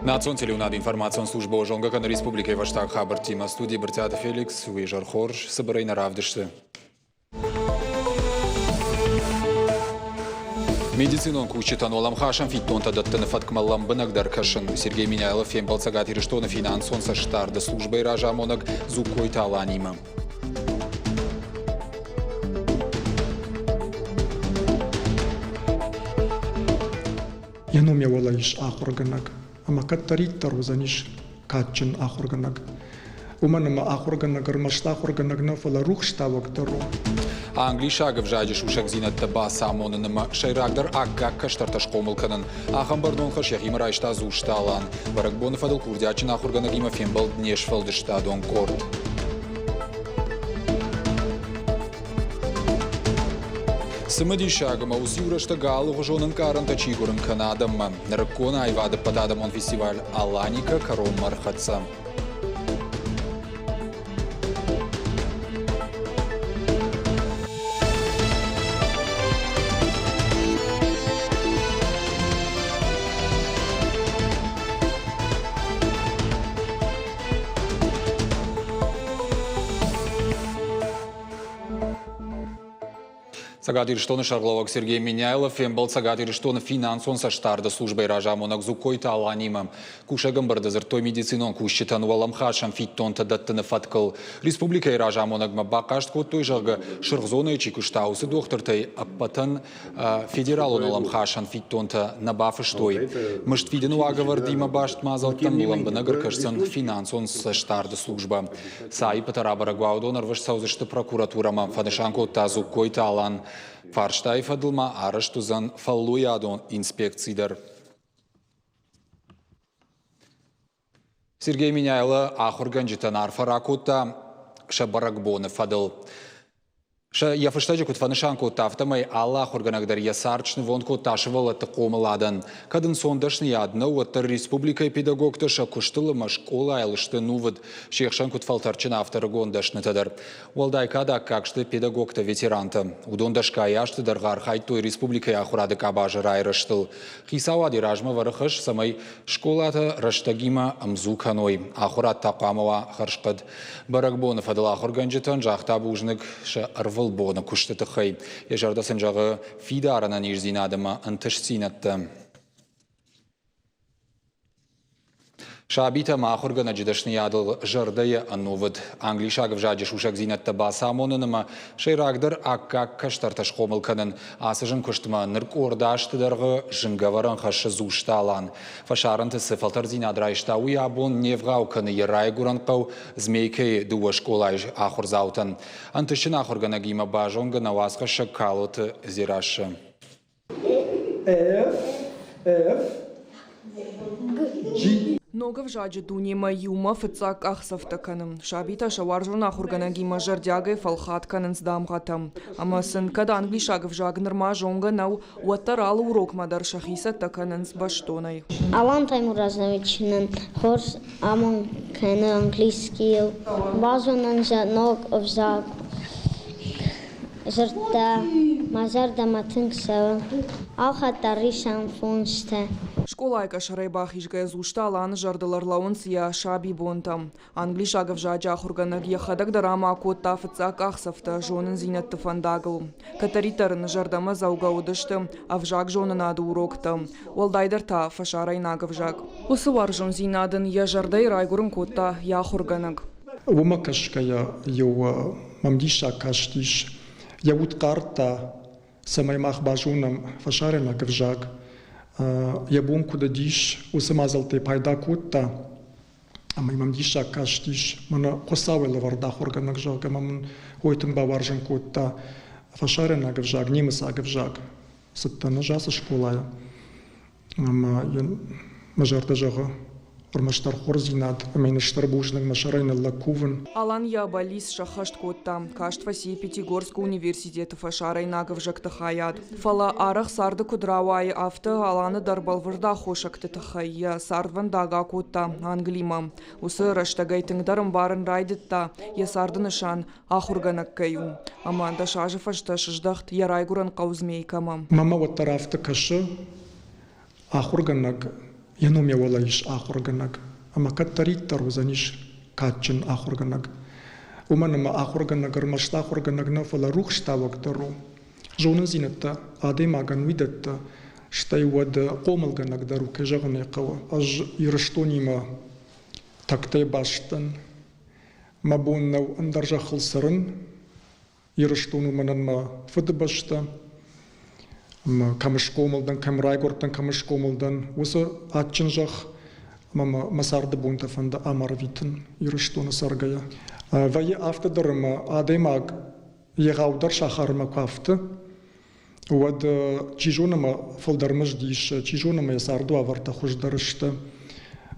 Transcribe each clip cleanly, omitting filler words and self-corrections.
Национ телеуынады информацион службӕ зонгӕ кӕны республикӕйы фӕстаг хабӕрттимӕ. Студийы Брытъиаты Феликс, уый изӕр хорз, цыбырӕй нӕ равдысты. Медицинон кусджытӕн уӕлӕмхасӕн фиддонтӕ дӕттыны фӕткмӕ лӕмбынӕгдӕр кӕсын. Сергей Меняйло фембӕлд Цӕгат Ирыстоны финансон цӕстдарды службӕйы разамонӕг Зуккойты Аланимӕ. Йӕ ном йӕ уӕлӕ ис ахуыргӕнӕг, ӕмӕ кӕддӕриддӕр уыдзӕнис кадджын ахуыргӕнӕг. Уымӕн ӕмӕ ахуыргӕнӕг ӕрмӕст ахуыргӕнӕг нӕ, фӕлӕ рухстауӕг дӕр у. Англисаг ӕвзаджы сусӕгдзинӕдтӕ бацамонын ӕмӕ сӕйрагдӕр аккаг кӕстӕртӕ схъомыл кӕнын. Ахӕм бӕрнон хӕс йӕхимӕ райста Дзусты Алан. Бӕрӕгбоны фӕдыл курдиатджын ахуыргӕнӕгимӕ фембӕлд не сфӕлдыстадон къорд. Цымыдисаг ӕмӕ уыцы-иу рӕстӕг алыгъуызон ӕнкъарӕнтӕ чи гуырын кӕны адӕммӕ. Нырыккон аивады ӕппӕтадӕмон фестиваль «Аланика» кӕронмӕ ӕрхӕццӕ. Цӕгат Ирыстоны сӕргълӕууӕг Сергей Меняйло фембӕлд Цӕгат Ирыстоны финансон цӕстдарды службӕйы разамонӕг Зуккойты Аланимӕ. Кусӕг ӕмбырды дзырдтой медицинон кусджытӕн уӕлӕмхасӕн фиддонтӕ дӕттыны фӕткыл. Республикӕйы разамонӕгмӕ бахъаст кодтой, зӕгъгӕ, сырх зонӕйы чи куыста, уыцы дохтыртӕй ӕппӕтӕн федералон уӕлӕмхасӕн фиддонтӕ нӕ бафыстой. Мызд фидыны уагӕвӕрдимӕ баст мадзӕлттӕм лӕмбынӕг ӕркӕсдзӕн финансон цӕстдарды службӕ. Цы аиппытӕ рабӕрӕг уа, уыдон ӕрвыст цӕудзысты прокуратурӕмӕ, фӕнысан кодта Дзугкойты Алан. Фарстайы фӕдыл ма арӕзт уыдзӕн фӕллойадон инспекци дӕр. Сергей Меняйло ахуыргӕнджытӕн арфӕ ракодта сӕ бӕрӕгбоны фӕдыл. Йӕ фыстӕджы куыд фӕнысан кодта, афтӕмӕй алы ахуыргӕнӕг дӕр йӕ цард снывонд кодта сывӕллӕтты хъомыладӕн. Кӕд ӕнцон дӕсныйад нӕу, уӕддӕр республикӕйы педагогтӕ сӕ куыстыл ӕмӕ скъолайыл сты ӕнувыд, се хсӕн куыд фӕлтӕрдджын, афтӕ ӕрыгон дӕснытӕ дӕр. Уӕлдай кад аккаг сты педагогтӕ-ветерантӕ. Уыдон дӕсгай азты дӕргъы архайдтой республикӕйы ахуырады къабазы райрӕзтыл. Хицауад йӕ размӕ вӕры хӕс, цӕмӕй скъолатӕ рӕстӕгимӕ ӕмдзу кӕной, ахуырад та хъуамӕ уа хӕрзхъӕд. Бӕрӕгбоны фӕдыл ахуыргӕнджытӕн загъта бузныг сӕ ӕрвылбоны куысты тыххӕй. Йӕ зӕрдӕ сын зӕгъы фидар ӕнӕниздзинад ӕмӕ ӕнтыстдзинӕдтӕ. Сабитӕ ӕмӕ ахуыргӕнӕджы дӕсныйадыл зӕрдӕйӕ ӕнувыд. Англисаг ӕвзаджы сусӕгдзинӕдтӕ бацамонын ӕмӕ сӕйрагдӕр аккаг кӕстӕртӕ схъомыл кӕнын. Ацы зын куыстмӕ ныр къорд азты дӕргъы зынгӕвӕрӕн хӕссы Дзусты Алан. Фӕсарӕнты цы фӕлтӕрдзинад райста, уый абон не вгъау кӕны йӕ райгуырӕн хъӕу Змейкӕйы дыууӕ скъолайы ахуырдзаутӕн. Ӕнтыстджын ахуыргӕнӕгимӕ базонгӕ нӕ уацхӕссӕг Калоты Дзерассӕ. F, F, G. Ног ӕвзаджы дунемӕ иумӕ фыццаг къахдзӕфтӕ кӕны. Сабитӕ сӕ уарзон ахуыргӕнӕгимӕ зӕрдиагӕй фӕлхат кӕнынц дамгъӕтӕ. Ӕмӕ сын кӕд англисаг ӕвзаг нырма зонгӕ нӕу, уӕддӕр алы урокмӕ дӕр сӕхи цӕттӕ кӕнынц бӕстонӕй. Алан Таймуразович нын хорз амон кӕны английскийыл. Базонын сӕ ног ӕвзаг. Дзырдта, мӕ зӕрдӕмӕ тынг цӕуы. Алхатт дӕр исӕм фондзтӕ. Скъолайы къӕсӕрӕй бахизгӕйӕ Дзусты Аланы зӕрдыл ӕрлӕууынц йӕ сабибонтӕ. Англисаг ӕвзаджы ахуыргӕнӕг йӕхӕдӕг дӕр ам акодта фыццаг къахдзӕфтӕ зонындзинӕдты фӕндагыл. Кӕддӕриддӕр ын зӕрдӕмӕдзӕугӕ уыдысты ӕвзагзонынады уроктӕ, уӕлдайдӕр та фӕсарӕйнаг ӕвзаг. Уыцы уарзондзинад ын йӕ зӕрдӕйы райгуырын кодта йӕ ахуыргӕнӕг. Уымӕ кӕсгӕйӕ иу мӕм диссаг кастис. Йӕ уд хъардта, цӕмӕй мах базонӕм фӕсарӕйнаг ӕвзаг. Йӕ бон куыд уыдис, уыцы мадзӕлттӕй пайда кодта. Ӕмӕ мӕм диссаг кастис, мӕнӕ Хуыцауӕй лӕвӕрд ахуыргӕнӕг, зӕгъгӕ, мӕ мын уый тынг бауарзын кодта фӕсарӕйнаг ӕвзаг, немыцаг ӕвзаг. Цыдтӕн ӕз ацы скъолайы. Ӕмӕ йын мӕ зӕрдӕ зӕгъы, ӕрмӕстдӕр хорздзинад ӕмӕ йын стыр бузныг мӕ сӕрӕй ныллӕг кувын. Алан йӕ бӕллиц сӕххӕст кодта, каст фӕци Пятигорскы университеты фӕсарӕйнаг ӕвзӕгты хайад. Фӕлӕ арӕх царды куыд рауайы, афтӕ Аланы дӕр бӕлвырд аххосӕгты тыххӕй йӕ цардвӕндаг акодта Англимӕ. Уыцы рӕстӕгӕй тынгдӕр ӕмбарын райдыдта, йӕ царды нысан ахуыргӕнӕг кӕй у, ӕмӕ дӕс азы фӕстӕ сыздӕхт йӕ райгуырӕн хъӕу Змейкӕмӕ. Мӕнмӕ уӕддӕр афтӕ кӕсы, Ахуыргӕнӕг йӕ ном йӕ уӕлӕ ис ахуыргӕнӕг, ӕмӕ кӕддӕриддӕр уыдзӕнис кадджын ахуыргӕнӕг. Уымӕн ӕмӕ ахуыргӕнӕг ӕрмӕст ахуыргӕнӕг нӕ, фӕлӕ рухстауӕг дӕр у. Зонындзинӕдтӕ адӕймагӕн уый дӕтты, стӕй уӕд хъомылгӕнӕг дӕр у, кӕй зӕгъын ӕй хъӕуы. Ӕз Ирыстонимӕ тӕгтӕй баст дӕн. Мӕ бон нӕу ӕндӕр зӕххыл цӕрын, Ирыстон у мӕнӕн мӕ фыдыбӕстӕ. Ӕмӕ кӕм схъомыл дӕн, кӕм райгуырдтӕн, кӕм схъомыл дӕн, уыцы адджын зӕхх ӕмӕ мӕ царды бонтӕ фӕнды ам ӕрвитын Ирыстоны цӕргӕйӕ. Вӕййы афтӕ дӕр, ӕмӕ адӕймаг егъаудӕр сахармӕ куы афты, уӕд чи зоны мӕ фылдӕр мызд ис, чи зоны мӕ йӕ цардуавӕртӕ хуыздӕр сты.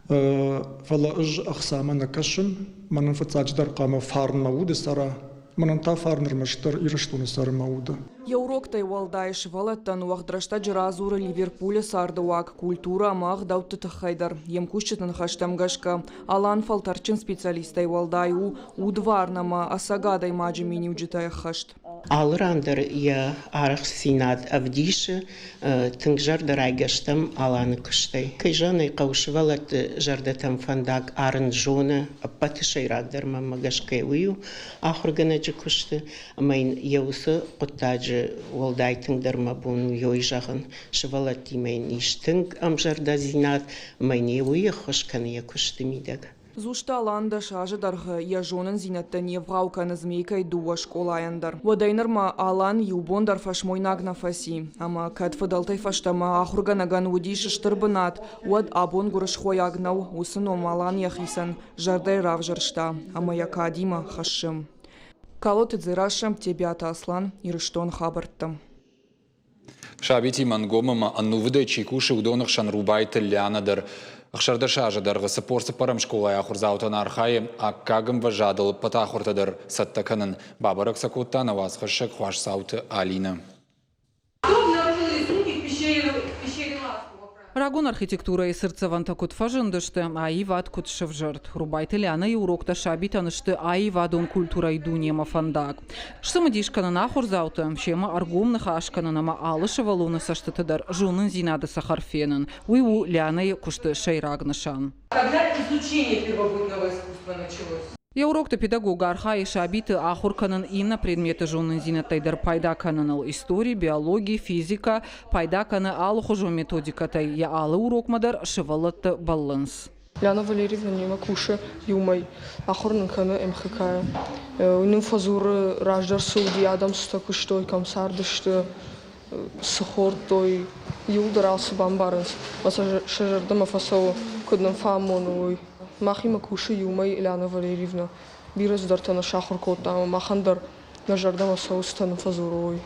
Фӕлӕ ӕз ӕхцамӕ нӕ кӕсын, мӕнӕн фыццаджыдӕр хъуамӕ фарн мӕ уды цӕра, мӕнӕн та фарн ӕрмӕстдӕр Ирыстоны цӕры мӕ уды. Йӕ уроктӕй уӕлдай сывӕллӕттӕн уӕгъд рӕстӕджы радзуры Ливерпулы цардыуаг, культурӕ ӕмӕ ӕгъдӕутты тыххӕй дӕр. Йе мкусджыты ныхӕстӕм гӕсгӕ, Алан фӕлтӕрдджын специалисттӕй уӕлдай у удварн ӕмӕ ӕцӕг адӕймаджы миниуджытӕй ӕххӕст. Алы ран дӕр йӕ арӕхстдзинад ӕвдисы, тынг зӕрдӕрайгӕ стӕм Аланы куыстӕй. Кӕй зӕгъын ӕй хъӕуы, сывӕллӕтты зӕрдӕтӕм фӕндаг арын зоны, ӕппӕты сӕйрагдӕр мӕнмӕ гӕсгӕ уый у ахуыргӕнӕджы куысты, ӕмӕ йын йӕ уыцы хъуыддаджы уӕлдай тынгдӕр мӕ бон у йой зӕгъын. Сывӕллӕттимӕ йын ис тынг ӕмзӕрдӕдзинад, ӕмӕ йын уый ӕххуыс кӕны йӕ куысты мидӕг. Дзусты Алан 10 азы дӕргъы йӕ зонындзинӕдтӕ не вгъау кӕны Змейкӕйы дыууӕ скъолайӕн дӕр. Уӕдӕй нырмӕ Алан иу бон дӕр фӕсмойнаг нӕ фӕци. Ӕмӕ кӕд фыдӕлтӕй фӕстӕмӕ ахуыргӕнӕгӕн уыдис стыр бынат, уӕд абон гуырысхойаг нӕу, уыцы ном Алан йӕхицӕн зӕрдӕйы равзӕрста ӕмӕ йӕ кадимӕ хӕссы. Калоты Дзерассӕ, Тебиаты Аслан, Ирыстон хабӕрттӕ. Сабитимӕ ӕнгом ӕмӕ ӕнувыдӕй чи кусы, уыдоны хсӕн Рубайты Лианӕ дӕр. 16 азы дӕргъы 44 скъолайы ахуырдзаутӕн архайы аккаг ӕмвӕзадыл ӕппӕт ахуыртӕ дӕр цӕттӕ кӕнын. Бабӕрӕг сӕ кодта нӕ уацхӕссӕг Хуасдзауты Алинӕ. Рагон архитектурӕйы цыртдзӕвӕнтӕ куыд фӕзындысты, аивад куыд сӕвзӕрд. Рубайты Лианӕйы уроктӕ сабитӕн сты аивадон культурӕйы дунемӕ фӕндаг. Сцымыдис кӕнын ахуырдзауты, семӕ ӕргом ныхас кӕнын ӕмӕ алы сывӕллоны цӕстыты дӕр зонындзинады цӕхӕр фенын. Уый у Лианӕйы куысты сӕйраг нысан. Когда изучение первобытного искусства началось? Йӕ урокты педагог архайы сабиты ахуыр кӕнын иннӕ предметы зонындзинӕдтӕй дӕр пайда кӕныныл истори, биологи, физикӕ, пайда кӕны алыхуызон методикӕтӕй, йӕ алы урокмӕ дӕр сывӕллӕтты бӕллынц. Лиана Валерьевна немӕ кусы иумӕ, ахуыр нын кӕны МХК-йы. Уый нын фӕдзуры, раздӕр цы уыди, адӕм цытӕ куыстой, кӕм цардысты, цы хордтой, иууылдӕр алцы бамбарынц, ӕмӕ сӕ зӕрдӕмӕ фӕцӕуы, куыд нын фӕамоны, уый. Махимӕ кусы иумӕ Ильяна Валерьевна. Бирӕ цыдӕртӕ нӕ сахуыр кодта ӕмӕ махӕн дӕр нӕ зӕрдӕмӕ цӕуы, цытӕ нын фӕдзуры, уый.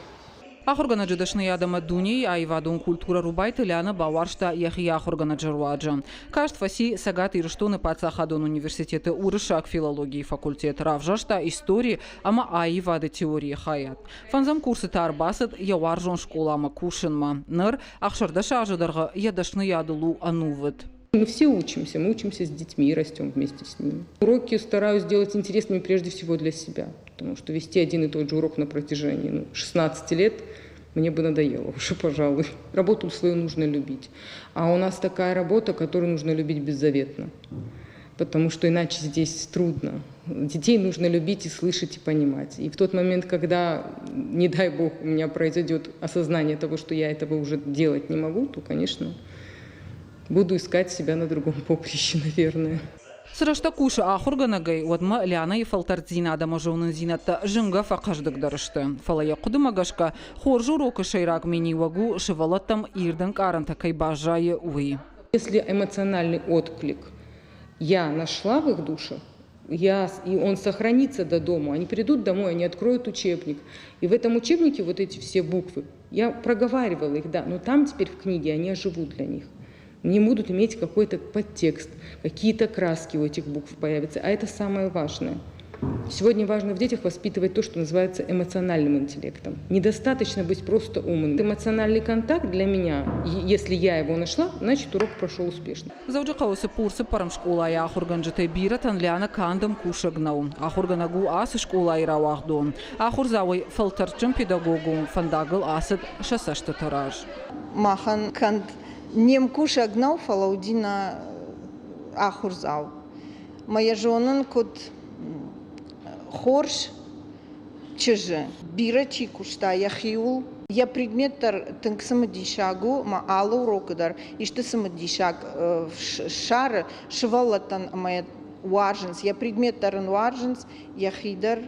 Ахуыргӕнӕджы дӕсныйад ӕмӕ дунейы аивадон культурӕ Рубайты Лианӕ бауарзта йӕхи ахуыргӕнӕджы руаджы. Каст фӕци Цӕгат Ирыстоны паддзахадон университеты уырыссаг филологийы факультет, равзӕрста истори ӕмӕ аивады теорийы хайад. Фӕндзӕм курсы та ӕрбацыд йӕ уарзон скъоламӕ кусынмӕ. Ныр 16 азы дӕргъы йӕ дӕсныйадыл у ӕнувыд. Мы все учимся, мы учимся с детьми и растем вместе с ними. Уроки стараюсь делать интересными прежде всего для себя, потому что вести один и тот же урок на протяжении 16 лет мне бы надоело уже, пожалуй. Работу свою нужно любить. А у нас такая работа, которую нужно любить беззаветно, потому что иначе здесь трудно. Детей нужно любить и слышать и понимать. И в тот момент, когда, не дай бог, у меня произойдет осознание того, что я этого уже делать не могу, то, конечно, буду искать себя на другом поприще, наверное. Цы рӕстӕг кусы ахуыргӕнӕгӕй, уӕдмӕ Лианӕйы фӕлтӕрддзинад ӕмӕ зонындзинӕдтӕ зынгӕ фӕхъӕздыгдӕр сты. Фӕлӕ йӕ хъуыдымӕ гӕсгӕ, хорз урокы сӕйраг миниуӕг у сывӕллӕттӕм ирд ӕнкъарӕнтӕ кӕй баззайы, уый. Если эмоциональный отклик я нашла в их душах, и он сохранится до дома. Они придут домой, они откроют учебник. И в этом учебнике вот эти все буквы, я проговаривала их, да, но там теперь в книге они оживут для них. Не будут иметь какой-то подтекст, какие-то краски у этих букв появятся. А это самое важное. Сегодня важно в детях воспитывать то, что называется эмоциональным интеллектом. Недостаточно быть просто умным. Эмоциональный контакт для меня, если я его нашла, значит урок прошел успешно. Дзӕуджыхъӕуы 44-ӕм скъолайы ахуыргӕнджытӕй бирӕтӕн Лианӕ канд ӕмкусӕг нӕу. Ахуыргӕнӕг у ацы скъолайы рауагъдон. Ахуырдзауӕй фӕлтӕрдджын педагогон фӕндагыл ацыд сӕ цӕстыты раз. Махӕн канд Не мкусӕг нӕу, фӕлӕ уыди нӕ ахуырдзау. Мӕ йӕ зонын куыд хорз чызджы. Бирӕ чи куыста йӕхиуыл. Йӕ предмет дӕр тынг цымыдисаг у ӕмӕ алы урокы дӕр исты цымыдисаг ссары сывӕллӕттӕн ӕмӕ йӕ уарзынц. Йӕ предмет дӕр ын уарзынц, йӕхи дӕр.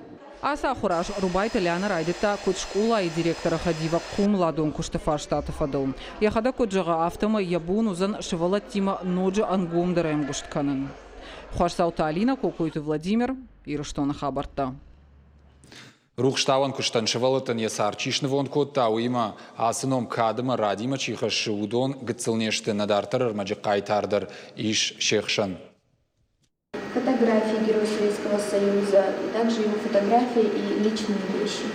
Ацы ахуыр аз Рубайты Лианӕ райдыдта куыд скъолайы директоры хӕдивӕг хъомыладон куысты фарстаты фӕдыл. Йӕхӕдӕг куыд зӕгъы, афтӕмӕй йӕ бон уыдзӕн сывӕллӕттимӕ ноджы ӕнгомдӕр ӕмгуыст кӕнын. Хуасдзауты Алинӕ, Кокойты Владимир, Ирыстоны хабӕрттӕ. Рухстауӕн куыстӕн сывӕллӕттӕн йӕ цард чи снывонд кодта, уыимӕ ацы ном кад ӕмӕ радимӕ чи хӕссы, уыдон гыццыл не сты, нӕ дарддӕр ӕрмӕджы хъайтар дӕр ис се хсӕн. Фотографии Героя Советского Союза, также его фотографии и личные вещи.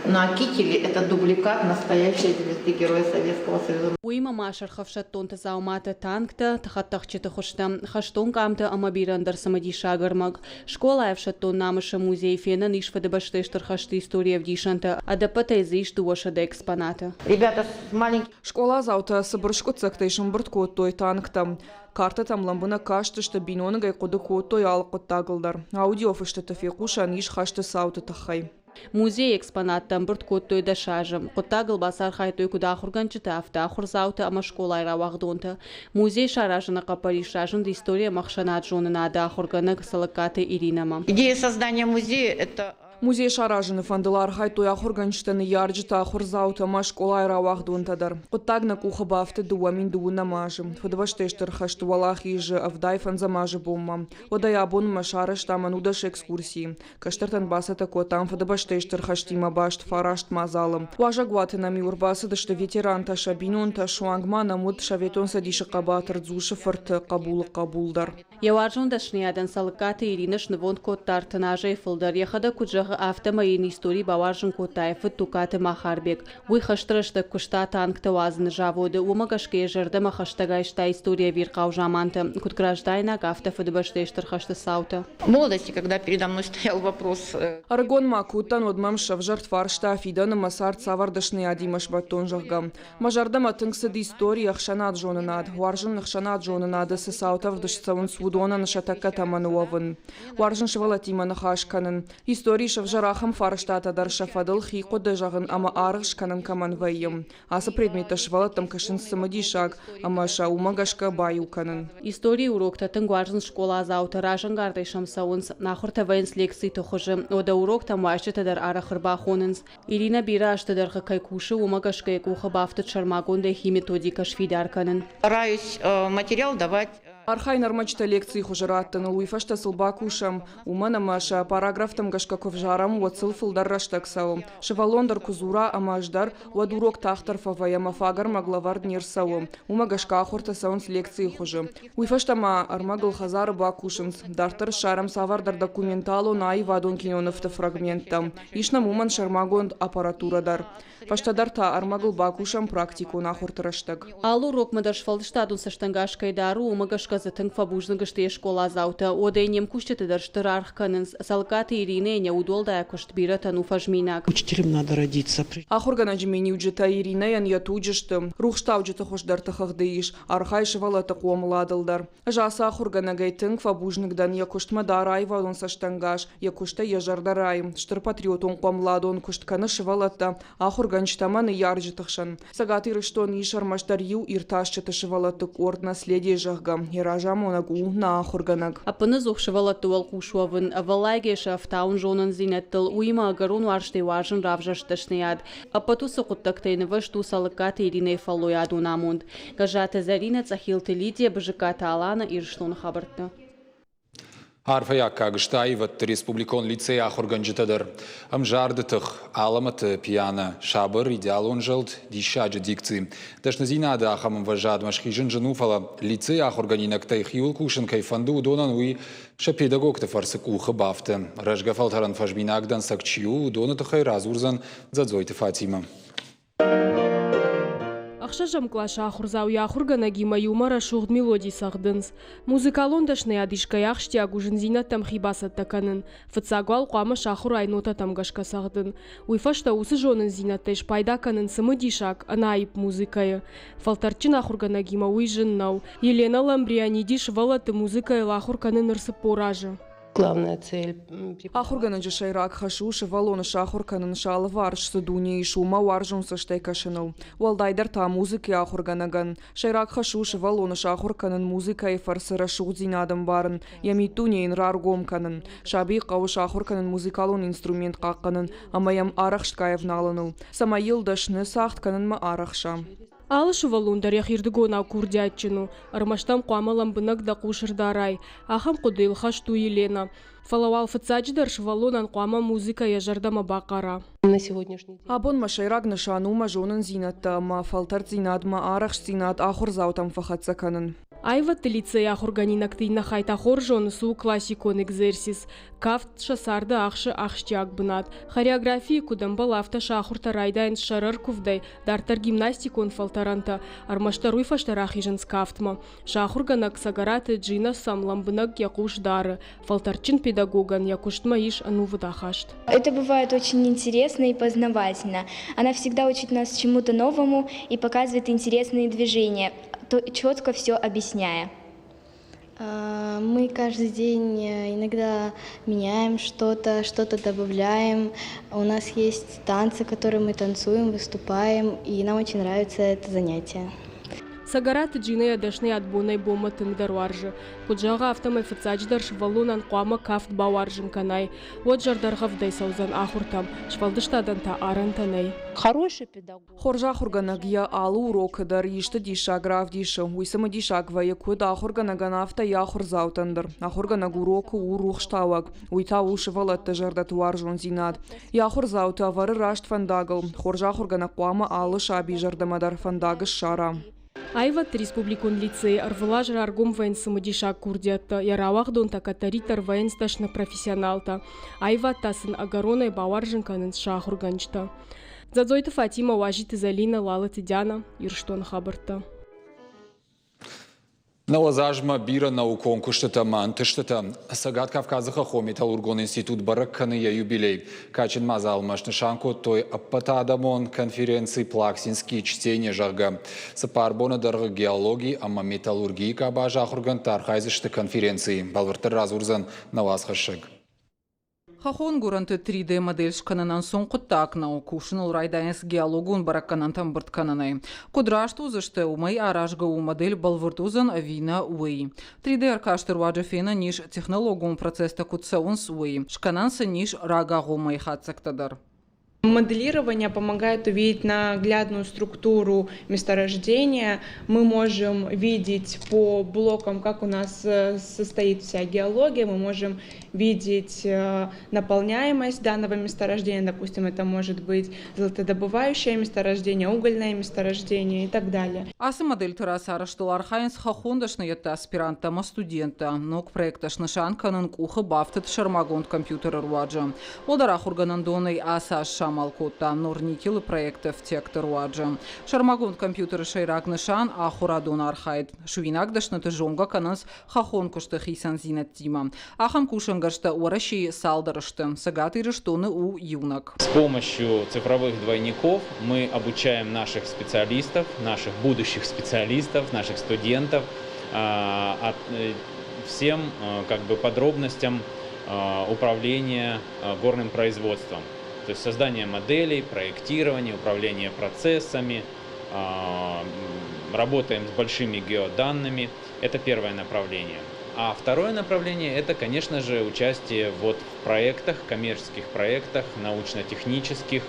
На кителе это дубликат настоящей звезды Героя Советского Союза. Уыимӕ ма сырхӕфсӕддонты дзауматӕ, танктӕ, тыхӕдтӕхджыты хуызтӕ, хӕстон къамтӕ ӕмӕ бирӕ ӕндӕр цымыдисаг ӕрмӕг. Скъолайы ӕфсӕддон намысы музейы фенӕн ис Фыдыбӕстӕйы Стыр хӕсты историйы ӕвдисӕнтӕ. Ӕдӕппӕтӕй дзы ис 200 экспонаты. Ребята с маленьких Скъоладзаутӕ цыбыр скъуыддзӕгтӕй сӕмбырд кодтой танктӕ. Картӕтӕм лӕмбынӕг кастысты, биноныгӕй хъуыды кодтой алы хъуыддагыл дӕр. Аудиофыстыты фехъусӕн ис хӕсты цауты тыххӕй. Музейы экспонаттӕ ӕмбырд кодтой 10 азы. Хъуыддагыл бацархайдтой куыд ахуыргӕнджытӕ, афтӕ ахуырдзаутӕ ӕмӕ скъолайы рауагъдонтӕ. Музей саразыны хъӕппӕрис разынд истори ӕмӕ ӕхсӕнад-зонынады ахуыргӕнӕг Цӕлыккаты Иринӕмӕ. Идея создания музея – это Музей саразыны фӕндыл архайдтой ахуыргӕнджытӕ, ныййарджытӕ, ахуырдзаутӕ ӕмӕ скъолайы рауагъдонтӕ дӕр. Хъуыддаг нӕ къухы бафтыд 2012 азы, Фыдыбӕстӕйы Стыр хӕсты Уӕлахизы 75-ӕм азы бонмӕ. Уӕдӕй абонмӕ сарӕзтам 19 экскурсийы. Кӕстӕртӕн бацӕттӕ кодтам Фыдыбӕстӕйы Стыр хӕстимӕ баст фараст мадзалы. Уазӕгуаты нӕм-иу ӕрбацыдысты ветерантӕ, сӕ бинонтӕ, суанг ма нӕм уыд Советон Цӕдисы хъӕбатыр Дзусы фырты хъӕбулы хъӕбул дӕр. Йӕ уарзон дӕсныйадӕн Цӕлыккаты Иринӕ снывонд кодта 30 азӕй фылдӕр. Йӕхӕдӕг куыд зӕгъы, афтӕмӕй йын истори бауарзын кодта йӕ фыд Тукаты Махарбег. Уый хӕсты рӕстӕг куыста танктӕ уадзыны заводы, уымӕ гӕсгӕ йӕ зӕрдӕмӕ хӕстӕг айста историйы ӕвирхъау замантӕ, куыд граждайнаг, афтӕ Фыдыбӕстӕйы Стыр хӕсты цаутӕ. В молодости, когда передо мной стоял вопрос... Ӕрыгон ма куы уыдтӕн, уӕд мӕм сӕвзӕрд фарста, фидӕны мӕ цард цавӕр дӕсныйадимӕ сбӕттон, зӕгъгӕ. Мӕ зӕрдӕмӕ тынг цыд истори, ӕхсӕнад-зонынад. Уарзын ӕхсӕнад-зонынады цы цаутӕ ӕвдыст цӕуынц, уыдонӕн сӕ тӕккӕ тӕмӕны уӕвын. Уарзын сывӕллӕттимӕ ныхас кӕнын. Историйы сӕвзӕр ахӕм фарстатӕ дӕр сӕ фӕдыл хи хъуыды зӕгъын ӕмӕ аргъ скӕнын кӕмӕн вӕййы. Ацы предметтӕ сывӕллӕттӕм кӕсынц цымыдисаг ӕмӕ сӕ уымӕ гӕсгӕ баиу кӕнын. Историйы уроктӕ тынг уарзынц скъоладзаутӕ, разӕнгардӕй сӕм цӕуынц. Ахуыртӕ вӕййынц лекциты хуызы. Уӕдӕ уроктӕм уазджытӕ дӕр арӕх ӕрбахонынц. Иринӕ бирӕ азты дӕргъы кӕй кусы, уымӕ гӕсгӕ йӕ къухы бафтыд сӕрмагондӕй хи методикӕ сфидар кӕнын. Стараюсь материал давать. Архайын ӕрмӕджытӕ лекцийы хуызы раттыныл, уый фӕстӕ сыл бакусӕм, уымӕн ӕмӕ сӕ параграфтӕм гӕсгӕ куы ӕвзарӕм, уӕд сыл фылдӕр рӕстӕг цӕуы. Сывӕллон дӕр куы дзура ӕмӕ ӕз дӕр, уӕд урок тагъддӕр фӕвӕййы ӕмӕ фаг ӕрмӕг лӕвӕрд не рцӕуы. Уымӕ гӕсгӕ ахуыртӕ цӕуынц лекцийы хуызы. Уый фӕстӕ ма ӕрмӕгыл хӕдзары бакусынц. Дарддӕр ссарӕм цавӕрдӕр документалон аивадон кинонывты фрагменттӕ. Ис нӕм уымӕн сӕрмагонд аппаратурӕ дӕр. Фӕстӕдӕр та ӕрмӕгыл бакусӕм практикон ахуырты рӕстӕг. Алы урокмӕ дӕр сфӕлдыстадон цӕстӕнгас кӕй дары, уымӕ гӕсгӕ дзы тынг фӕбузныг сты йе скъоладзаутӕ. Уӕдӕй не мкусджыты дӕр стыр аргъ кӕнынц. Цӕлыккаты Иринӕйӕн йӕ удуӕлдай куыст бирӕтӕн у фӕзминаг. Учителем надо родиться. Ахуыргӕнӕджы миниуджытӕ Иринӕйӕн йӕ туджы сты. Рухстауджыты хуыздӕрты хыгъды ис. Архайы сывӕллӕтты хъомыладыл дӕр. Ӕз ацы ахуыргӕнӕгӕй тынг фӕбузныг дӕн, йӕ куыстмӕ дӕр аивадон цӕстӕнгас, йӕ куыстӕй йӕ зӕрдӕ райы, стыр патриотон хъомыладон куыст кӕны сывӕллӕттӕ, ахуыргӕнджытӕ ӕмӕ ныййарджыты хсӕн. Цӕгат Ирыстоны ис ӕрмӕстдӕр иу иртасджыты сывӕллӕтты къорд «Наследие», зӕгъгӕ, йӕ разамонӕг у нӕ ахуыргӕнӕг. Ӕппынӕдзух сывӕллӕтты уӕлхъус уӕвын, ӕвӕллайгӕ сӕ ӕфтауын зонындзинӕдтыл, уыимӕ ӕгӕрон уарзтӕй уарзын равзӕрст дӕсныйад. Ӕппӕт уыцы хъуыддӕгтӕй нывӕзт у Цӕлыккаты Иринӕйы фӕллойадон амонд. Гӕззаты Зӕринӕ, Цъӕхилты Лидия, Бызыккаты Алана, Ирыстоны хабӕрттӕ. Арфӕйы аккаг сты аивӕдты республикон лицейы ахуыргӕнджытӕ дӕр. Ӕмзарды тых, алӕмӕты пиано, сабыр, идеалон зӕлд, диссаджы дикци. Дӕсныдзинады ахӕм ӕмвӕзадмӕ схизын зын у, фӕлӕ лицейы ахуыргӕнинӕгтӕй хиуыл кусын кӕй фӕнды, уыдонӕн уый сӕ педагогты фӕрцы къухы бафты. Рӕзгӕ фӕлтӕрӕн фӕзминаг дӕнцӕг чи у, уыдоны тыххӕй радзурдзӕн Дзӕдзойты Фатимӕ. Ӕхсӕзӕм къласы ахуырдзау йӕ ахуыргӕнӕгимӕ иумӕ рӕсугъд мелоди цӕгъдынц. Музыкалон дӕсныйад искӕй ахсджиаг у зындзинӕдтӕм хи бацӕттӕ кӕнын. Фыццаг уал хъуамӕ сахуырай нотӕтӕм гӕсгӕ цӕгъдын. Уый фӕстӕ уыцы зонындзинӕдтӕй спайда кӕнын цымыдисаг, ӕнаипп музыкӕйы. Фӕлтӕрдджын ахуыргӕнӕгимӕ уый зын нӕу. Елена Ламбрианиди сывӕллӕтты музыкӕйыл ахуыр кӕны ныр 40 азы. Главная цель. Ахуыргӕнӕджы сӕйраг хӕс у сывӕллоны сахуыр кӕнын сӕ алыварс цы дуне ис, уымӕ уарзон цӕстӕй кӕсыныл. Уӕлдайдӕр та музыкӕйы ахуыргӕнӕгӕн. Сӕйраг хӕс у сывӕллоны сахуыр кӕнын музыкӕйы фӕрцы рӕсугъддзинад ӕмбарын, йӕ миддуне йын раргом кӕнын. Сабийы хъӕуы сахуыр кӕнын музыкалон инструмент хъахъхъӕнын ӕмӕ йӕм арӕхстгай ӕвналыныл, цӕмӕй йыл дӕсны цагъд кӕнынмӕ арӕхса. Алы сывӕллон дӕр йӕхирдыгонау курдиатджын у, ӕрмӕст ӕм хъуамӕ лӕмбынӕг дӕ хъус ӕрдарай. Ахӕм хъуыдыйыл хӕст у Елена. Фӕлӕ уал фыццаджыдӕр сывӕллонӕн хъуамӕ музыкӕ йӕ зӕрдӕмӕ бахъара. Абон мӕ сӕйраг нысан у мӕ зонындзинӕдтӕ ӕмӕ фӕлтӕрддзинад, мӕ арӕхстдзинад ахуырдзаутӕм фӕхӕццӕ кӕнын. Аивӕдты лицейы ахуыргӕнинӕгты иннӕ хай та хорз зоны, цы у классикон экзерсис. Кафт сӕ царды ахсы ахсджиаг бынат. Хореографийы куыд ӕмбӕлы, афтӕ сӕ ахуыртӕ райдайынц сӕрӕркуывдӕй, дарддӕр гимнастикон фӕлтӕрӕнтӕ, ӕрмӕстдӕр уый фӕстӕ рахизынц кафтмӕ. Сӕ ахуыргӕнӕг Цӕгӕраты Джина сӕм лӕмбынӕг йӕ хъус дары. Фӕлтӕрдджын педагогӕн йӕ куыстмӕ ис ӕнувыд ахаст. Это бывает очень интересно и познавательно. Она всегда учит нас чему-то новому и показывает интересные движения, четко все объясняя. Мы каждый день иногда меняем что-то, что-то добавляем. У нас есть танцы, которые мы танцуем, выступаем, и нам очень нравится это занятие. Цӕгӕраты Джина йӕ дӕсныйад бонӕй-бонмӕ тынгдӕр уарзы. Куыд зӕгъы, афтӕмӕй фыццаджыдӕр сывӕллонӕн хъуамӕ кафт бауарзын кӕнай, уӕд зӕрдӕргъӕвдӕй цӕудзӕн ахуыртӕм, сфӕлдыстадӕн та арӕнтӕ нӕй. Хороший педагог. Хорз ахуыргӕнӕг йӕ алы урокы дӕр исты диссаг равдисы. Уый цымыдисаг вӕййы куыд ахуыргӕнӕгӕн, афтӕ йӕ ахуырдзаутӕн дӕр. Ахуыргӕнӕг урокы у рухстауӕг, уый та у сывӕллӕтты зӕрдӕты уарзондзинад. Йӕ ахуырдзауты ӕвӕры раст фӕндагыл. Хорз ахуыргӕнӕг хъуамӕ алы сабийы зӕрдӕмӕ дӕр фӕндаг ссара. Аивӕдты республикон лицейы ӕрвылаз раргом вӕййынц цымыдисаг курдиӕттӕ, йӕ рауагъдонтӕ кӕддӕриддӕр вӕййынц дӕсны профессионалтӕ. Аивад та сын ӕгӕронӕй бауарзын кӕнынц сӕ ахуыргӕнджытӕ. Дзӕдзойты Фатимӕ, Уазиты Зӕлинӕ, Лалыты Диана, Ирыстоны хабӕрттӕ. 90 азмӕ бирӕ наукон куыстытӕ ӕмӕ ӕнтыстытӕ. Цӕгат Кавказы хӕххон-металлургон институт бӕрӕг кӕны йӕ юбилей. Кадджын мадзалмӕ снысан кодтой ӕппӕтадӕмон конференци «Плаксинские чтения», зӕгъгӕ. 4 боны дӕргъы геологи ӕмӕ металлургийы къабазы ахуыргӕндтӕ архайдзысты конференцийы. Бӕлвырддӕр радзурдзӕн нӕ уацхӕссӕг. Хӕххон гуырӕнты 3D-модель скӕнын ӕнцон хъуыддаг нӕу. Кусыныл райдайынц геологон бӕрӕггӕнӕнтӕ ӕмбырд кӕнынӕй. Куыд раст уыдзысты, уымӕй аразгӕ у модель бӕлвырд уыдзӕн ӕви нӕ, уый. 3D-ӕркасты руаджы фенӕн ис, технологон процесстӕ куыд цӕуынц, уый. Скӕнӕн сын ис рагагъоммӕйы хатдзӕгтӕ дӕр. Моделирование помогает увидеть наглядную структуру месторождения. Мы можем видеть по блокам, как у нас состоит вся геология, мы можем видеть наполняемость данного месторождения. Допустим, это может быть золотодобывающее месторождение, угольное месторождение и так далее. Ацы модельты рацарӕзтыл архайынц хӕххон дӕсныйӕдты аспиранттӕ ӕмӕ студенттӕ. Ног проекттӕ снысан кӕнын къухы бафтыд сӕрмагонд компьютеры руаджы. Уӕлдӕр ахуыргӕнӕндонӕй ацы аз самал кодта Норникелы проекты ӕфтиӕгты руаджы. Сӕрмагонд компьютеры сӕйраг нысан – ахуырадон архайд. Суинаг дӕсныты зонгӕ кӕнынц хӕххон куысты хицӕндзинӕдтимӕ. Ахӕм кусӕнгӕрзтӕ Уӕрӕсейы цалдӕр сты. Цӕгат Ирыстоны у иунӕг. С помощью цифровых двойников мы обучаем наших специалистов, наших будущих специалистов, наших студентов всем как бы, подробностям управления горным производством. То есть создание моделей, проектирование, управление процессами, работаем с большими геоданными. Это первое направление. А второе направление – это, конечно же, участие вот в проектах, коммерческих проектах, научно-технических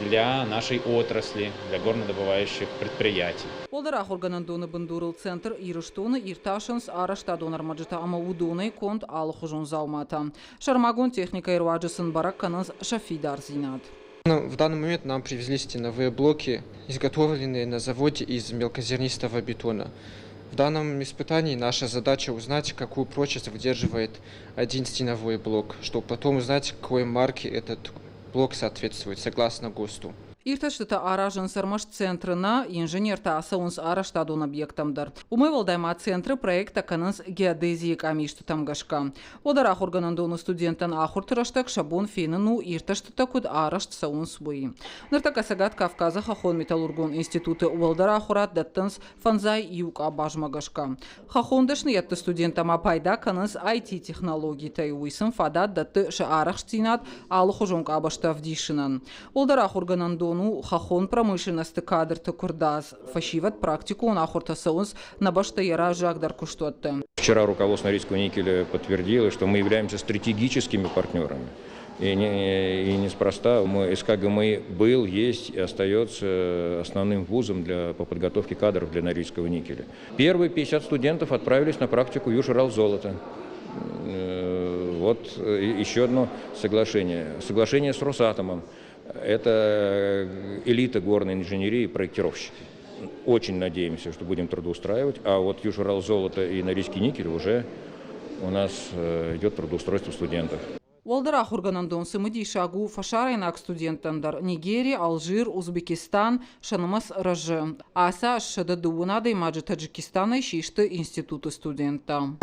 для нашей отрасли, для горнодобывающих предприятий. Уӕлдӕр ахуыргӕнӕндоны бындурыл центр Ирыстоны иртасынц арӕзтадон ӕрмӕджытӕ ӕмӕ уыдонӕй конд алыхуызон дзауматӕ. Сӕрмагонд техникӕйы руаджы сын бӕрӕг кӕнынц сӕ фидардзинад. В данный момент нам привезли стеновые блоки, изготовленные на заводе из мелкозернистого бетона. В данном испытании наша задача узнать, какую прочность выдерживает один стеновой блок, чтобы потом узнать, какой марке этот блок соответствует, согласно ГОСТу. Иртӕстытӕ аразынц ӕрмӕст центры нӕ, инженертӕ ацӕуынц арӕзтадон объекттӕм дӕр. Уымӕй уӕлдай ма центры проекттӕ кӕнынц геодезийы къамистытӕм гӕсгӕ. Уӕддӕр ахуыргӕнӕндоны студенттӕн ахуырты рӕстӕг сӕ бон фенын у, иртӕстытӕ куыд арӕзт цӕуынц, уый. Ныртӕккӕ Цӕгат Кавказы хӕххон-металлургон институты уӕлдӕр ахуырад дӕттынц фӕндзай иу къабазмӕ гӕсгӕ. Хӕххон дӕсныйӕдты студенттӕ ма пайда кӕнынц IT-технологитӕй, уый сын фадат дӕтты сӕ арӕхстдзинад алыхуызон къабӕзтӕ ӕвдисынӕн. Уӕлдӕр ахуыргӕнӕндон у хӕххон промышленносты кадрты куырдадз. Фӕсивӕд практикон ахуыртӕ цӕуынц нӕ бӕстӕйы раззагдӕр куыстуӕтты. Вчера руководство Норильского никеля подтвердило, что мы являемся стратегическими партнерами. И неспроста мы, СКГМИ был, есть и остается основным вузом по подготовке кадров для Норильского никеля. Первые 50 студентов отправились на практику Южуралзолото. Вот еще одно соглашение. Соглашение с Росатомом. Это элита горной инженерии и проектировщики. Очень надеемся, что будем трудоустраивать. А вот Южуралзолото и Норильский никель уже у нас идет трудоустройство студентов. Уӕлдӕр ахуыргӕнӕндон цымыдисаг у фӕсарӕйнаг студенттӕн дӕр Нигери, Алжир, Узбекистан сӕ нымӕц рӕзы. Ацы аз 102 адӕймаджы Таджикистанӕй систы институты студенттӕ.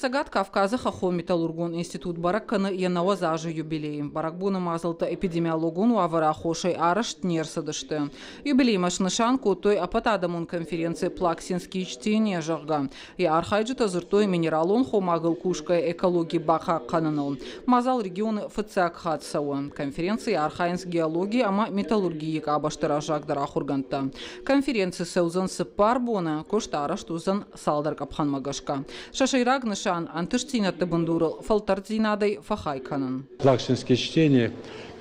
Цӕгат Кавказы хӕххон-металлургон институт бӕрӕг кӕны йӕ 90 азы юбилей. Бӕрӕгбоны мадзӕлттӕ эпидемиологон уавӕры аххосӕй арӕзт не рцыдысты. Юбилеймӕ снысан кодтой ӕппӕтадӕмон конференци «Плаксинские чтения», зӕгъгӕ. Йӕ архайджытӕ дзырдтой минералон хомагыл кусгӕ экологи бахъахъхъӕныныл. Мадзал регионы фыццаг хатт цӕуы. Конференцийы архайынц геологи ӕмӕ металлургийы къабӕзты раззагдӕр ахуыргӕндтӕ. Конференци цӕудзӕн 4 боны, куыст арӕзт уыдзӕн цалдӕр къӕпхӕнмӕ гӕсгӕ. Сӕ сӕйраг нысан ӕнтыстдзинӕдты бындурыл фӕлтӕрддзинадӕй фӕхай кӕнын. Плаксинские чтения,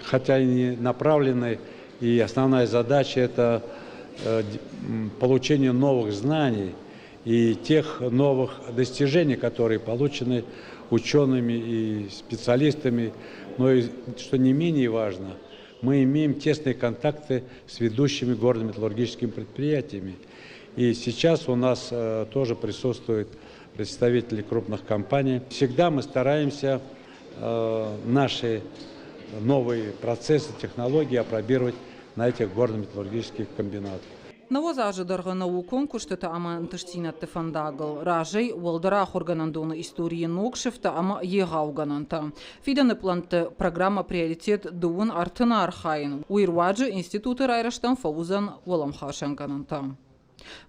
хотя и не направлены, и основная задача – это получение новых знаний и тех новых достижений, которые получены учеными и специалистами. Но и, что не менее важно, мы имеем тесные контакты с ведущими горно-металлургическими предприятиями. И сейчас у нас тоже присутствуют представители крупных компаний. Всегда мы стараемся наши новые процессы, технологии апробировать на этих горно-металлургических комбинатах. 90 азы дӕргъы наукон куыстыты ӕмӕ ӕнтыстдзинӕдты фӕндагыл разӕй уӕлдӕр ахуыргӕнӕндоны историйы ног сыфтӕ ӕмӕ егъау гӕнӕнтӕ. Фидӕны пълӕнтты программӕ «Приоритет 30-ы архайын, уый руаджы институты райрӕзтӕн фӕуыдзӕн уӕлӕмхасӕн гӕнӕнтӕ.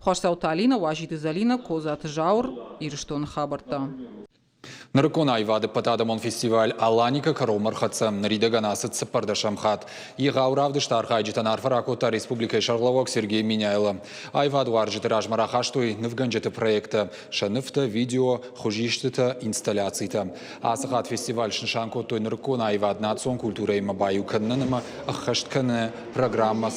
Хуасдзауты Алинӕ, Уазиты Зӕлинӕ, Козаты Зауыр, Ирыстоны хабӕрттӕ. Нырыккон аивады ӕппӕтадӕмон фестиваль «Аланика» кӕронмӕ ӕрхӕццӕ. Ныридӕгӕн ацыд цыппӕрдӕсӕм хатт. Егъау равдысты архайджытӕн арфӕ ракодта республикӕйы сӕргълӕууӕг Сергей Меняйло. Аивадуарзджыты размӕ рахастой нывгӕнджыты проекттӕ, сӕ нывтӕ, видео, хуызистытӕ, инсталляцитӕ. Ацы хатт фестиваль снысан кодтой нырыккон аивад национ культурӕимӕ баиу кӕнынӕн ӕмӕ ӕххӕст кӕны программӕ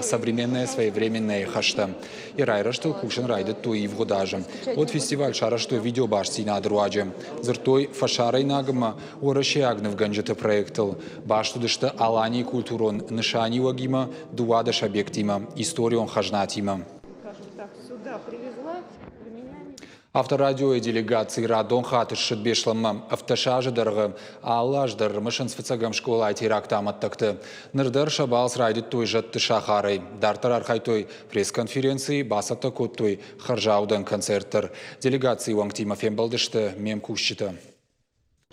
«Современное своевременное» хӕстӕ. Йӕ райрӕзтыл кусын райдыдтой ивгъуыд азы. Уӕд фестиваль сарӕзтой видеобастдзинады руаджы. Дзырдтой фӕсарӕйнаг ӕмӕ уӕрӕсейаг нывгӕнджыты проектыл. Баст уыдысты Аланийы культурон нысаниуӕгимӕ, 12 объектимӕ, историон хӕзнатимӕ. Авторадиойы делегаци радон хатт ссыд Беслӕнмӕ. 17 азы дӕргъы алы аз дӕр мысынц фыццӕгӕм скъолайы теракты амӕттӕгты. Ныр дӕр сӕ балц райдыдтой зӕдты сахарӕй. Дарддӕр архайдтой пресс-конференцийы, бацӕттӕ кодтой хӕрзаудӕн концерт дӕр. Делегацийы уӕнгтимӕ фембӕлдысты ме мкусджытӕ.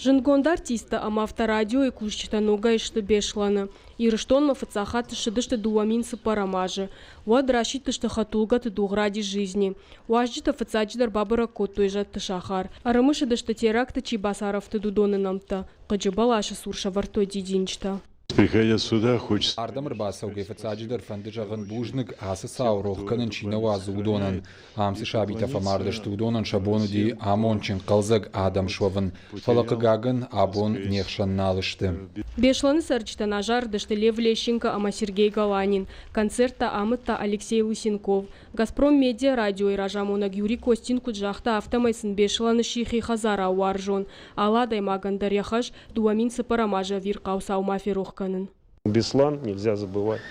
Зындгонд артисттӕ ӕмӕ авторадиойы кусджытӕ ногӕй сты Беслӕны. Ирыстонмӕ фыццаг хатт ссыдысты 2004 азы. Уӕд расидтысты хӕдтулгӕты дугъ «Ради жизни». Уазджытӕ фыццаджыдӕр бабӕрӕг кодтой зӕдты сахар. Ӕрымысыдысты теракты чи бацарӕфтыд, уыдоны нӕмттӕ. Хъыджы бӕласы цур сӕвӕрдтой дидинджытӕ. Приходя сюда, хочется... Ардӕм ӕрбацӕугӕ фыццаджыдӕр фӕнды зӕгъын бузныг, ацы цау рох кӕнын чи нӕ уадзы, уыдонӕн. Ам цы сабитӕ фӕмард сты, уыдонӕн сӕ бон уыди амондджын, хъӕлдзӕг адӕм суӕвын, фӕлӕ, хъыгагӕн, абон не хсӕн нал сты. Беслӕны цӕрджытӕн азарыдысты Лев Лещенко ӕмӕ Сергей Галанин. Концерттӕ амыдта Алексей Лысенков. Газпром Медиа радиойы разамонӕг Юрий Костин куыд загъта, афтӕмӕй сын Беслӕны сси хи хӕдзарау уарзон. Алы адӕймагӕн дӕр йӕ хӕс 2004 азы ӕвирхъау цау ма ферох кӕнын. Беслан нельзя забывать.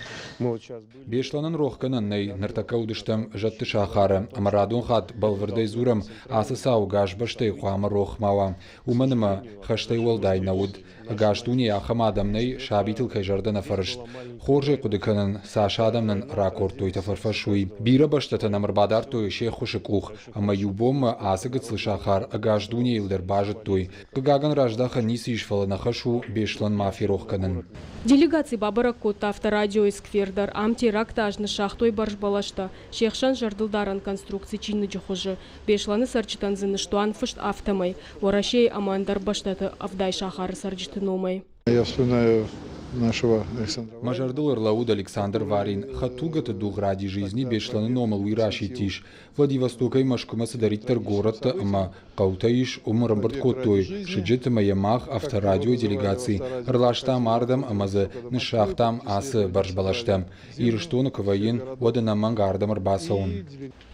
Мы вот сейчас были. Беслӕнӕн рохгӕнӕн нӕй, ныртӕккӕ уыдыстӕм зӕдты сахары ӕмӕ радон хатт бӕлвырдӕй дзурӕм, ацы цау ӕгас бӕстӕйы хъуамӕ рох ма уа, уымӕн ӕмӕ хӕстӕй уӕлдай нӕ уыд. Ӕгас дунейы ахӕм адӕм нӕй, сабитыл кӕй зӕрдӕ нӕ фӕрыст. Хорз ӕй хъуыды кӕнын, цас адӕм нын ракодтой тӕфӕрфӕс, уый. Бирӕ бӕстӕтӕ нӕм ӕрбадардтой се ххуысы къух, ӕмӕ иу бонмӕ ацы гыццыл сахар ӕгас дунейыл дӕр базыдтой. Хъыгагӕн, раздахӕн ницы ис, фӕлӕ нӕ хӕс у Беслӕн ма ферох кӕнын. Делегаци бабӕрӕг кодта авторадиойы сквер дӕр. Ам теракты аз ныссагътой бӕрзбӕлӕстӕ, се хсӕн зӕрдылдарӕн конструкци чиныджы хуызы. Беслӕны цӕрджытӕн дзы ныстуан фыст афтӕмӕй, Уӕрӕсейы ӕмӕ ӕндӕр бӕстӕты 70 сахары цӕрджыты номӕй. Я вспоминаю нашего Александра. Мӕ зӕрдыл ӕрлӕууыд Александр Варин. Хӕдтулгӕты дугъ ради жизни Беслӕны номыл уый расидтис. Владивостокӕй Мӕскуымӕ цыдӕриддӕр горӕттӕ ӕмӕ хъӕутӕ ис, уым ӕрӕмбырд кодтой сыджыт ӕмӕ йӕ мах авторадиойы делегаци ӕрластам ардӕм ӕмӕ дзы ныссагътам ацы бӕрзбӕлӕстӕ. Ирыстоны куы вӕййын, уӕд ӕнӕмӕнг ардӕм ӕрбацӕуын.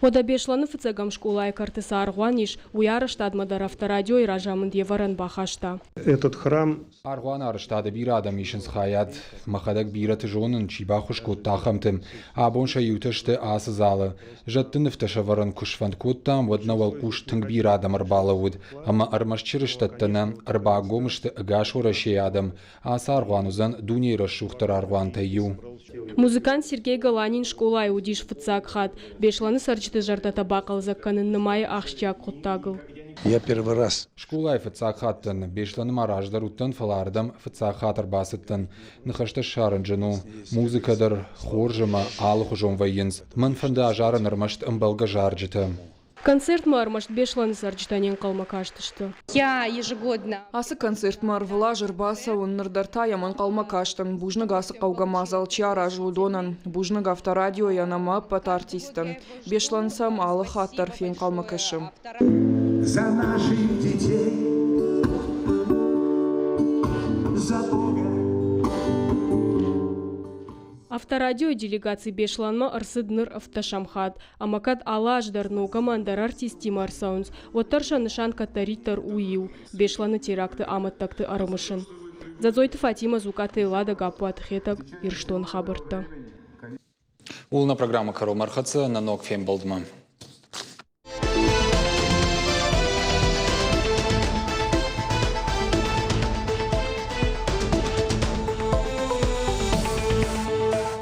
Уӕдӕ Беслӕны фыццӕгӕм скъолайы кӕрты цы аргъуан ис, уый арӕзтадмӕ дӕр авторадиойы разамынд йе вӕрӕн бахаста. Этот храм Аргъуаны арӕзтады бирӕ адӕм исынц хайад. Мӕхӕдӕг бирӕты зонын, чи баххуыс кодта, ахӕмты. Абон сӕ иутӕ сты ацы залы. Зӕдты нывтӕ сӕвӕрын куы сфӕнд кодтам, уӕд нӕ уӕлхъус тынг бирӕ адӕм ӕрбалӕууыд. Ӕмӕ ӕрмӕст чырыстӕттӕ нӕ, ӕрбангом сты ӕгас Уӕрӕсейы адӕм. Ацы аргъуан уыдзӕн дунейы рӕсугъддӕр аргъуантӕй иу. Музыкант Сергей Галанин скъолайы уыдис фыццаг хатт. Беслӕны цӕрджыты зӕрдӕтӕ бахъӕлдзӕг кӕнын нымайы ахсджиаг хъуыддагыл. Я первый раз. Скъолайы фыццаг хатт дӕн. Беслӕны ма раздӕр уыдтӕн, фӕлӕ ардӕм фыццаг хатт ӕрбацыдтӕн. Ныхӕстӕ ссарын зын у. Музыкӕ дӕр хорз ӕмӕ алыхуызон вӕййынц. Мӕн фӕнды азарын ӕрмӕст ӕмбӕлгӕ зарджытӕ. Концертмӕ ӕрмӕст Беслӕны цӕрджытӕ не нхъӕлмӕ кастысты. Я ежегодно. Ацы концертмӕ ӕрвылаз ӕрбацӕуын, ныр дӕр та йӕм ӕнхъӕлмӕ кастӕн. Бузныг ацы хъӕугӕ мадзал чи аразы, уыдонӕн. Бузныг авторадиойӕн ӕмӕ ӕппӕт артисттӕн. Беслӕн сӕм алы хатт дӕр фенхъӕлмӕ кӕсы. За наших детей, за Бога. Авторадиойы делегаци Беслӕнмӕ ӕрцыд ныр ӕвддӕсӕм хатт. Ӕмӕ кӕд алы аз дӕр ног ӕмӕ ӕндӕр артисттимӕ ӕрцӕуынц, уӕддӕр сӕ нысан кӕддӕриддӕр у иу – Беслӕны теракты амӕттӕгты ӕрымысын. Дзӕдзойты Фатимӕ, Дзукъаты Эллада, Гаппуаты Хетӕг, Ирыстоны хабӕрттӕ. Ууыл нӕ программӕ кӕронмӕ ӕрхӕццӕ нӕ ног фембӕлдмӕ.